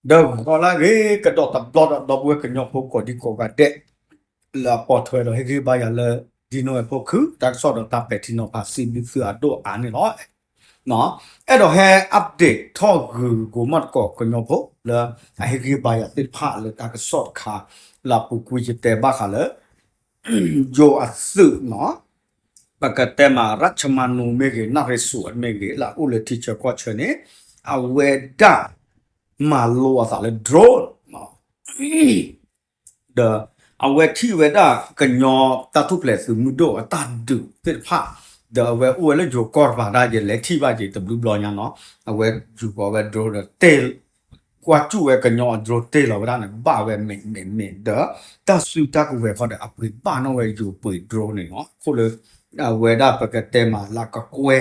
ဒီးဂီၤလၢအဂ့ၤကဒီးတဘျီဒီး ဒီပုၢ်ဝဲၢ်ကညီဖိကိးဒံကိးဂၤဒဲး လၢအပိာ်ထွဲဒီးဟ့ၣ်ဂံၢ်ဘါယၤလၢ ဒ်နိၣ်ဝဲဖိခု တၢ်ကစီၣ်ဒီးတၢ်ပဲာ်ထံနီၤဖး စံးဘျုးသုအဒိၣ်အါန့ၣ်လီၤ. အဲၣ်ဒိးဟဲ update ထီၣ်ဂုၤဂိၤမီၣ်သကိးကညီဖိ လၢအဟ့ၣ်ဂံၢ်ဘါယၤသ့ၣ်တဖၣ်လၢတၢ်ကစီၣ်တခါ လၢအပူၤကွံာ်ယတဲဘၣ်ဃးလၢ ယိၤအသုးနီၤ, ပကတဲမး ရၢၣ်ချမၤနူမ့ၢ်ဂ့ၤ နၣ်ရ့ၣ်စူၤမ့ၢ်ဂ့ၤ လၢအအိၣ်လၢထံဆၢကီၢ်ဆၢန့ၣ် အဝဲဒၣ် မၤလိအသးလၢ drone ဒီးအဝဲထံၣ်ဝဲဒၣ်ကညီတၢ်ထူၣ်ဖျဲးသုးမုၢ်ဒိၣ်အတၢ်ဒုးသ့ၣ်တဖၣ်, ဒီးအဝဲအိၣ်ဝဲလၢယိၤကီၢ်တပၤဒၣ် ယလဲၤထံၣ်ဘၣ်က့ၤတဘျုးဘျီညါနီၤ, အဝဲယူၤဃီၤဝဲ drone ဒီးတဲ ကွၢ်ကၠူၣ်ဝဲကညီအ drone တ့ၢ်လီၤဝဲဒၣ်န့ၣ် ဘၣ်ဝဲမ့ၢ်မ့ၢ်မ့ၢ်ဒီး တၢ်စုတၢ်ကဝဲၤခီဒီး အပှ့ၤဘၣ်နီၣ်ဝဲယိၤပှ့ၤ drone န့ၣ်နီၤ, အဃိလၢ အဝဲဒၣ်ပကတဲမးလၢကကွဲ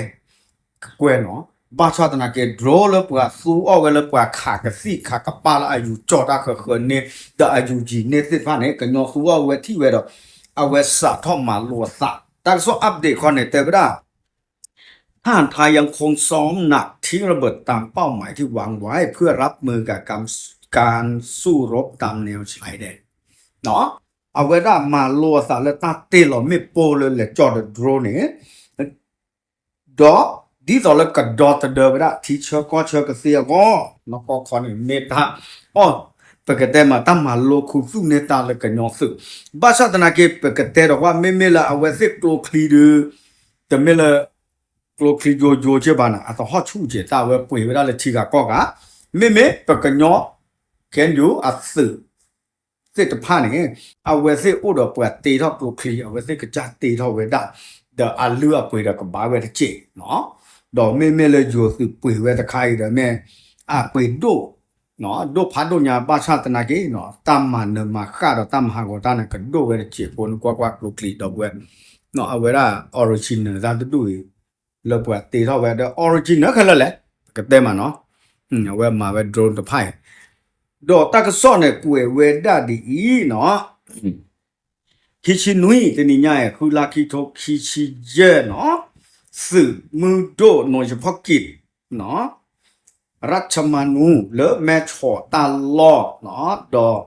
ကကွဲနီၤ, ဘၣ်ဆၣ်သနာ်က့ drone လၢပှၤသူအီၣ်ဝဲလၢပှၤခးကသံၣ်ခးကပၢ်လၢအယူၤကၠီၣ်တၢ်ဃၢၤဃၢၤန့ၣ် ဒီးအယူၤယံၤန့ၢ်သ့ၣ်တဖၣ်န့ၣ် ကညီသူအီၣ်ဝဲထံၣ်ဝဲဒီး အဝဲစးထီၣ်မၤလိအသး, တၢ်ကစီၣ် update ခီန့ၣ် တဲဝဲဒၣ် ทหารไทยยังคงซ้อมหนักทิ้งระเบิดตามเป้าหมายที่วางไว้เพื่อรับมือกับการการสู้รบตามแนวชายแดน အဝဲဒၣ်မၤလိအသးလၢတၢ်တ့ၢ်လီၤမ့ၣ်ပိၢ်လၢလဲၤကၠီၣ်ဒီး drone န့ၣ် ဒီးဒ်သိးလၢကဒီသဒၢဝဲဒၣ် ထံဆၢကီၢ်ဆၢကသ့အဂီၢ် နီၢ်ကီၢ်ခီန့ၣ် မ့ၢ်တၢ်အီၣ် ပကတဲမးတၢ်မၤလိခူသူၣ်န့ၢ်တၢ်လၢကညီသုး, ဘၣ်ဆၣ်သနာ်က့ ပကတဲဒီးကွၢ် မ့မ့ၢ်လၢအဝဲသ့ၣ်ကျိချံဒုး တမ့ၢ်လၢ ကျိချံယိယိက့ဘၣ်န့ၣ် အသဟီၣ်ဆူၣ်က့ၤတၢ်ဝဲပှ့ၤဝဲဒၣ်လၢထံဂၤကီၢ်ဂၤ, မ့မ့ၢ်ပကညီ ခဲအံၤဒုးအသုး သ့ၣ်တဖၣ်န့ၣ် အဝဲသ့ၣ်အိၣ်ဒီးပှၤတ့ထီၣ်ကျိချံ အဝဲသ့ၣ်ကစၢ်တ့ထီၣ်ဝဲဒၣ် ဒီးအလုၢ်အပှ့ၤဒီးကဘၣ်ဝဲတစဲးနီၤ, ဒီးမ့မ့ၢ်လၢယိၤသုးပှ့ၤဝဲတခါအံၤဒီးမ့ၢ် အပှ့ၤဒိၣ် ဒိၣ်ဖးဒိၣ်ညါ ဘၣ်ဆၣ်သနာ်က့ တၢ်မၤနၢၤမၤဃၣ်ဒီးတၢ်မၤဟးဂီၤတၢ်န့ၣ် ကဒိၣ်ဝဲတစဲးဖိန့ၣ် ကွၢ်ကွၢ်ကျိချံဒီပုၢ်ဝဲၢ် အဝဲဒၣ် original တၢ်တဒူၣ်အံၤ လၢပှၤတ့ထီၣ်ဝဲဒီး original ခဲလၢာ်လဲၣ် ပကတဲမးနီၤ, အဝဲမၤဝဲ drone တဖၣ်အံၤ, ဒီးတၢ်ကစီၣ်န့ၣ်ကွဲးဝဲဒၣ်ဒ်အံၤနီၤ, ခံဆံနွံ တနံၤညါအံၤ ဃုလါခံထိခံဆံယဲၢ်နီၤ, သုးမုၢ်ဒိၣ် နီၢ်ယဖီၣ်ကံး နီၤ, ရၢၣ်ချမၤနူ လၢမဲၢ်ဆီးတၢ်လီၢ်နီၤ, ဒီး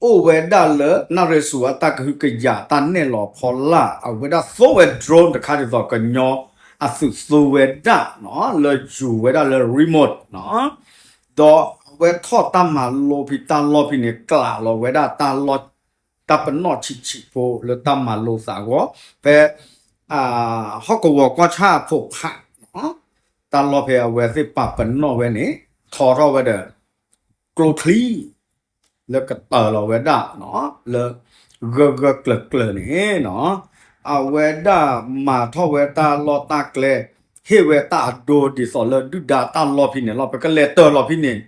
အိၣ်ဝဲဒၣ်လၢ နၣ်ရ့ၣ်စူၤအတၢ်ကဟုကယာ်တၢ်နဲၣ်လီၤဖီလာ် အဝဲဒၣ်သိဝဲ drone တခါဒ်သိးကညီအသုးသိဝဲဒၣ်နီၤ လၢယူၤဝဲဒၣ်လၢ remote နီၤ, ဒီးအဝဲထီၣ်တၢ်မၤလိဖံးတၢ်လီၢ်ဖဲန့ၣ် ကျးလီၤဝဲဒၣ်တၢ်လီၢ် တၢ်ပနီၣ်ဆံးဆံးဖိလၢတၢ်မၤလိသးအဂီၢ် ဖဲ ဟီၣ်ကဝီၤကီၢ်ဆၣ်အဖိးဖး တၢ်လီၢ်ဖဲအဝဲသ့ၣ်ပာ်ပနီၣ်ဝဲန့ၣ် ထီထီၣ်ဝဲဒီး ကျိချံ လၢကတၢၢ်လီၤဝဲဒၣ် လၢ ဂၢၢ်ဂၢၢ်ကျၢၤကျၢၤန့ၣ်နီၤ, အဝဲဒၣ်မၤထီၣ်ဝဲတၢ်လီၢ်တၢ်ကျဲ ဟ့ၣ်ဝဲတၢ်အဒိဒ်သိးလၢဒုၣ်ဒါတၢ်လီၢ်ဖဲန့ၣ်လီၤ. ပကလဲၤတၢၢ်လီၤဖဲန့ၣ်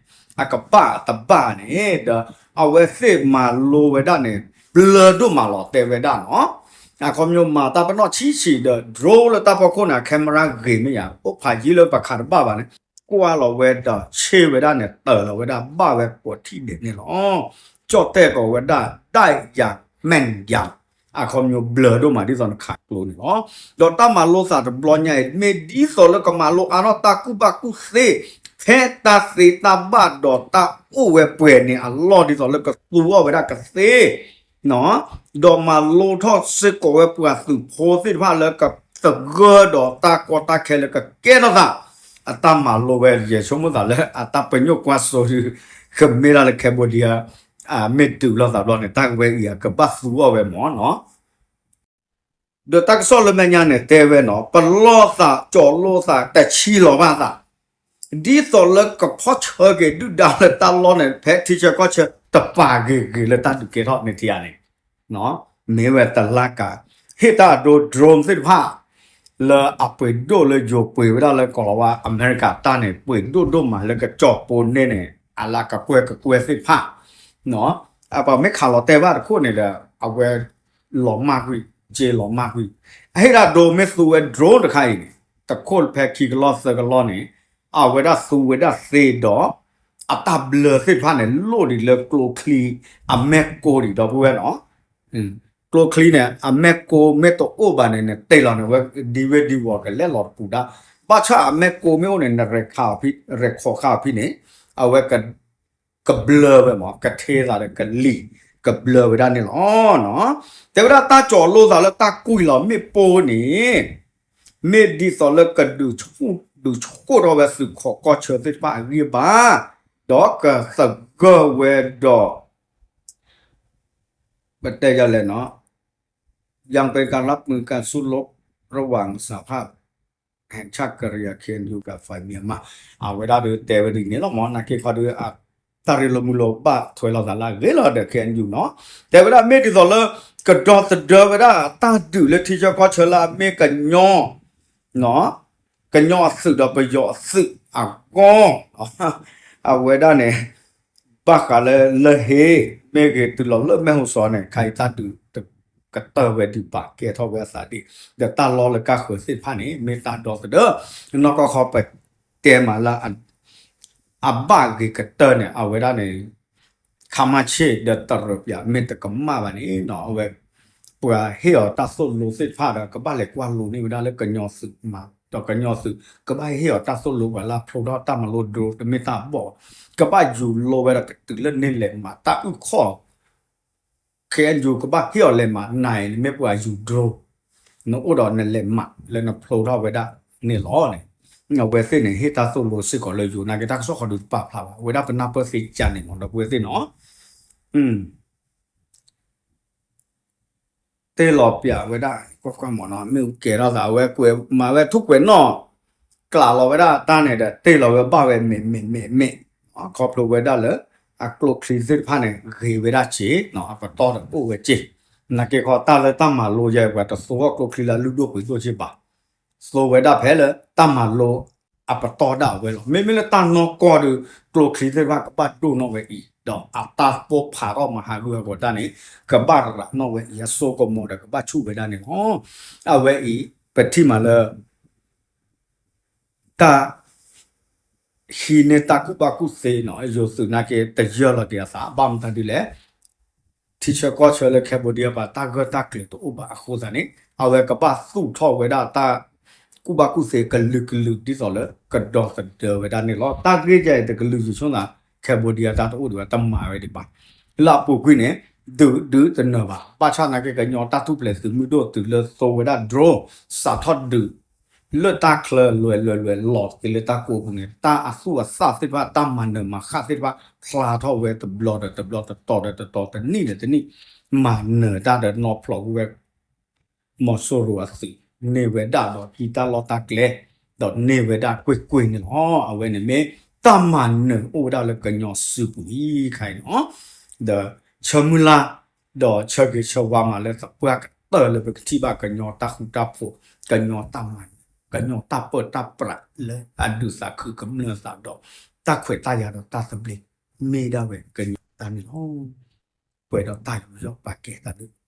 အကဘၣ်တဘၣ်န့ၣ်ဒီး အဝဲသ့ၣ်မၤလိဝဲဒၣ်န့ၣ် ဘျၢဒိၣ်မးလီၤတဲဝဲဒၣ်နီၤ. အခီပညီမၤတၢ်ပနီၣ်ဆံးဆံးဒီး drone လၢတၢ်ဖီခိၣ်န့ၣ် camera ဂ့ၤမ့ၢ်ယၤ အိၣ်ဖးယံာ်လၢပခးတဘၣ်ဘၣ်န့ၣ် ကွၢ်လီၤဝဲဒီးဆ့ၣ်ဝဲဒၣ်န့ၣ် တၢၢ်လီၤဝဲဒၣ် ဘၣ်ဝဲကိးထံၣ်ဒဲးန့ၣ်လီၤ. ကၠီၣ်တဲၣ်ကီးဝဲဒၣ် ဒၣ်ယၤမဲၣ်ယၤ အခီပညီဘျၢဒိၣ်မးဒ်သိးနခးကျိန့ၣ်လီၤ. ဒီးတၢ်မၤလိသးတဘျီညါအံၤ မ့ၢ်ဒ်သိးလၢကမၤလိအါထီၣ်တၢ်ကူၣ်ဘၣ်ကူၣ်သ့ ဖဲတၢ်သ့တၢ်ဘၣ်ဒီးတၢ်အိၣ်ဝဲပှဲၤန့ၣ်အလီၢ်ဒ်သိးလၢကသူအီၣ်ဝဲဒၣ်ကသ့ ဒီးမၤလိထီၣ်စ့ၢ်ကီးဝဲပှၤသုးဖိသ့ၣ်တဖၣ်လၢကသဂၢၢ်ဒီးတၢ်ကီတၢ်ခဲလၢကကဲထီၣ်သး အတၢ်မၤလိဝဲ ယဆိကမိၣ်သးလၢအတၢ်ပညိၣ်ကွၢ်စိဒု ကမ့ၢ်ဒၣ်လၢ Cambodia မ့ၢ်တုၤလီၤသးဘျီန့ၣ် တၢ်ကဝဲအံၤအကဘၣ်သူအီၣ်ဝဲမၢ်နီၤ. ဒီးတၢ်ကစီၣ်လၢမဲာ်ညါန့ၣ် တဲဝဲနီၤ ပလီၢ်သးကၠီၤလိာ်သးတဆံလီၤဘၣ်သး ဒ်သိးလၢကဖီၣ်ဆၢက့ၤဒုၣ်ဒါလၢတၢ်လီၢ်န့ၣ် ဖဲထံဆၢကီၢ်ဆၢတပာ်ဂ့ၤဂ့ၤလၢတၢ်ဒုးကဲထီၣ်န့ၣ်ထံဧါန့ၣ် မ့ၢ်ဝဲတလါကၤ ဟ့ၣ်တၢ်အဒိ drone သ့ၣ်တဖၣ် လၢအပှ့ၤဒိၣ်လၢယိၤပှ့ၤဝဲဒၣ်လၢကီၢ်လီၤဝါအမဲရကၤတၢ်န့ၣ် ပှ့ၤဒိၣ်ဒိၣ်မးလၢကကၠီၣ်ပိန့ၢ်န့ၣ် အလၢကကွဲကကွဲသ့ၣ်တဖၣ် ပှၤမ့ၢ်ခးလီၤတဲာ်ဘၣ်တခိၣ်န့ၣ်ဒီး အဝဲလီၤမၢ်ကွံာ် စ့လီၤမၢ်ကွံာ် အဟ့ၣ်တၢ်ဒိမ့ၢ်သူဝဲ drone တခါအံၤန့ၣ် တခိၣ်ဖဲခံကလီၢ်သၢကလီၢ်န့ၣ် အဝဲဒၣ်သူဝဲဒၣ်သ့ဒီး အတၢ်ဘျၢသ့ၣ်တဖၣ်န့ၣ် လိၣ်ဒံးလၢကျိချံ အမဲၢ်ကိးဒံးဒီပုၢ်ဝဲၢ်နီၤ ကျိချံန့ၣ် အမဲၢ်ကိးမ့ၢ်တအိၣ်ဘၣ်န့ၣ် နတဲလီၤန့ၣ် ဝဲဒံဝ့ၢ်ဒံဝီၤကလဲၤလီၤတပူၤဒၣ် ဘၣ်ဆၣ်အမဲာ်ကိးမ့ၢ်အိၣ်န့ၣ် နရဲၣ်ခီဃာ်အီၤဖဲန့ၣ် အဝဲ ကဘျၢဝဲမး ကထဲသးဒီးကလံၣ် ကဘျၢဝဲဒၣ်န့ၣ်လီၤ. တဲဝဲဒၣ်တၢ်ကၠီၤလိသးလၢတၢ်ကွံာ်လီၤမ့ၣ်ပိၢ်န့ၣ် မ့ၢ်ဒ်သိးလၢကဒုးဆူၣ်ဒုးဆူၣ်ထီၣ်ဝဲသုးခိးကီၢ်ဆၢသ့ၣ်တဖၣ်အဂံၢ်အဘါ ဒီးကသဂၢၢ်ဝဲဒီး ပတဲယလဲၣ်နီၤ ยังเป็นการรับมือการสู้รบระหว่างสหภาพแห่งชาติกะเหรี่ยง เคเอ็นยู กับฝ่ายเมียนมา အဝဲဒၣ်ဒုးတဲဝဲဒ်န့ၣ်လီၤမး နာ်က့ခီဒုး တၢ်ရ့လိာ်မုာ်လိာ်ဘၣ်ထွဲလိာ်သးလၢအဂ့ၤလီၤဒီး เคเอ็นยู နီၤ တဲဝဲဒၣ်မ့ၢ်ဒ်သိးလၢ ကဒီသဒၢဝဲဒၣ်တၢ်ဒုးလၢထံဆၢကီၢ်ဆၢလၢအမ့ၢ်ကညီ ကညီအသုးဒီးပယီၤအသုးအဂီၢ် အဝဲဒၣ်န့ၣ် ဘၣ်ဃးလၢလၢၢ်ဟ့ မ့ၢ်ဂ့ၤတုၤလီၤလၢမဲၢ်ဟိၣ်စီၤန့ၣ် ခါအံၤတၢ်ဒုးကတၢၢ်ဝဲဒံးဘၣ် ကဲထီၣ်ဝဲအသးဒ် ဒီးတၢ်လီၢ်လၢကါဃၢၤသ့ၣ်တဖၣ်န့ၣ် မ့ၢ်တၢ်ဒီသဒၢ နီၢ်ကီၢ်ခီပတဲမးလၢ အဘၣ်ဂ့ၤကတၢၢ်န့ၣ် အဝဲဒၣ်န့ၣ် ခါမၣ်ဆ့ၣ်ဒီးတရၢးပၠး မ့ၢ်တကမၣ်ဘၣ်န့ၣ်နီၤ အဝဲ ပှၤဟ့ၣ်အီၤတၢ်သိၣ်လိသ့ၣ်တဖၣ်ဒီး ကဘၣ်လဲၤကွၢ်လိန့ၢ်ဝဲဒၣ်လၢကညီသုးမး ဒီးကညီသုး ကဘၣ်ဟ့ၣ်အီၤတၢ်သိၣ်လိပှၤလၢအဖျိထီၣ်တၢ်မၤလိ drone တမ့ၢ်တၢ်ဘီၣ်ဘၣ် ကဘၣ်ယူၤလိဝဲဒီးကတုၤလၢန့ၢ်လဲၤမးတၢ်အုၣ်ခီၣ် ခဲအံၤယူၤ ကဘၣ်ဟ့ၣ်အီၤလဲၤမးနၤအံၤ နမ့ၢ်ပှၤယူၤ drone နအိၣ်ဒီးနလဲၤမးလၢနဖျိထီၣ်ဝဲဒၣ်န့ၣ်လီၤန့ၣ် အဝဲသ့ၣ်န့ၣ် ဟ့ၣ်တၢ်သိၣ်လိစ့ၢ်ကီးလၢယိၤ နာ်က့တၢ်ကစီၣ်ဃီဒုးတပာ်ဖျါဘၣ် အဝဲဒၣ်ပနၢ်ပၢၢ်သ့ကၢ်န့ၣ်မး ဒီပုၢ်ဝဲၢ်သ့ၣ်နီၤ တ့ၢ်လီၤပၠးဝဲဒၣ် ကွၢ်ကွၢ်မးနီၤ မ့ၣ်အူကဲၤထီၣ်သး အဝဲကွဲးမၤဝဲထူၣ်ကွဲးနီၣ် ကျးလီၤဝဲဒၣ်တၢ်န့ၣ်ဒီး တ့ၢ်လီၤဝဲဘၣ်ဝဲမ့ၢ်မ့ၢ်မ့ၢ်မ့ၢ် ခီဖျိဝဲဒၣ်လၢ အကျိချံသ့ၣ်တဖၣ်န့ၣ် ဂ့ၤဝဲဒၣ်စ့ၢ် အပတီၢ်ဒီးအိၣ်ဝဲစ့ၢ် နာ်က့ခီတၢ်လၢတၢ်မၤလိယဲ ပှၤတသိအီၣ်ကျိချံလၢအလုၢ်ဒိၣ်ပှ့ၤဒိၣ်စ့ၢ်ဘၣ် သိဝဲဒၣ်ဖဲလၢတၢ်မၤလိအပတီၢ်ဒၣ်ဝဲလီၤ. မ့မ့ၢ်လၢတၢ်နီၢ်ကီၢ်ဒီး ကျိချံသ့ၣ်တဖၣ်ကဘၣ်ဒိၣ်နီၣ်ဝဲအံၤ ဒီးအတၢ်ပိၢ်ဖးထီၣ်မၤဟးဂူာ်ဟးဂီၤတၢ်န့ၣ် ကဘၣ်ရးနီၣ်ဝဲအံၤ အစိကမီၤဒီးကဘၣ်ဆူၣ်ဝဲဒၣ်န့ၣ်လီၤ. အဝဲအံၤ ပထံၣ်မးလၢ တၢ် ဟံးန့ၢ်တၢ်ကူၣ်ဘၣ်ကူၣ်သ့နီၤ ယိၤသုးနာ်က့တယၢၢ်လီၤက့ၤအသး ဘၣ်မတၤဒ်လဲၣ် ထံဆၢကီၢ်ဆၢလၢ Cambodia ပှၤတၢ်ဂၢၢ်တၢ်ကျၢၤတအိၣ်ဘၣ်အဃိသတးန့ၣ် အဝဲကဘၣ်သူၣ်ထီၣ်ဝဲဒၣ်တၢ် ကူၣ်ဘၣ်ကူၣ်သ့ကလုာ်ကလုာ်ဒ်သိးလၢ ကဒီသဒၢဝဲဒၣ်န့ၣ်လီၤ. တၢ်ဂ့ၢ်ယဲအံၤတကလုာ်ယဆိကမိၣ်သး Cambodia တၢ်တအိၣ်ဒံးဘၣ် တမၤဝဲဒံးဘၣ် လၢအပူၤကွံာ်န့ၣ် ဒုးဒုးတနၢၤဘၣ် ဘၣ်ဆၣ်နာ်က့ကညီတၢ်ထူၣ်ဖျဲးသုးမုၢ်ဒိၣ်တုၤလၢသိဝဲဒၣ် drone စးထီၣ်ဒုး လၢတၢ်ချၢလွဲၤလွဲၤလွဲၤလီၤက့ၤလၢတၢ်ကိးပူၤန့ၣ် တၢ်အသူၣ်အသၣ်သ့ၣ်တဖၣ် တၢ်မၤနၢၤမၤဃၣ်သ့ၣ်တဖၣ် ဖျါထီၣ်ဝဲတဘျီဒီးတဘျီ တတီၤဒီးတတီၤ တနံၣ်ဒီးတနံၣ် မၤနၢၤတၢ်ဒီးနီၢ်ဖျိးကွံာ်ဝဲ မီၤစိရိၤအသုး န့ၢ်ဝဲဒၣ်ဒီးဟံးတၢ်လီၢ်တၢ်ကျဲ ဒီးန့ၢ်ဝဲဒၣ်ကွ့ၢ်ကွ့ၢ်န့ၣ်လီၤ. အဝဲန့ၣ်မ့ၢ်တၢ်မၤနၢၤအိၣ်ဝဲဒၣ်လၢကညီစုပူၤအံၤခါအံၤန့ၣ်လီၤ. ဒီးဆၢမုၢ်လၢ် ဒီးဆၢဂ့ၤဆၢဝါမးလၢသပှၢ်ကတၢၢ်လၢပကထံၣ်ဘၣ်ကညီတၢ်ဃူတၢ်ဖိး ကညီတၢ်မၤ ကညီတၢ်ပၢတၢ်ပြးလၢအဒုးသးခုကမျၢၢ်သးဒီး တၢ်ခွဲးတၢ်ယာ်ဒီးတၢ်သဘျ့ မ့ၢ်ဒၣ်ဝဲကညီတၢ်န့ၣ်လီၤ. ပှဲၤဒီးတၢ်ယူးယီၣ်ပာ်ကဲတၢ်ဒုး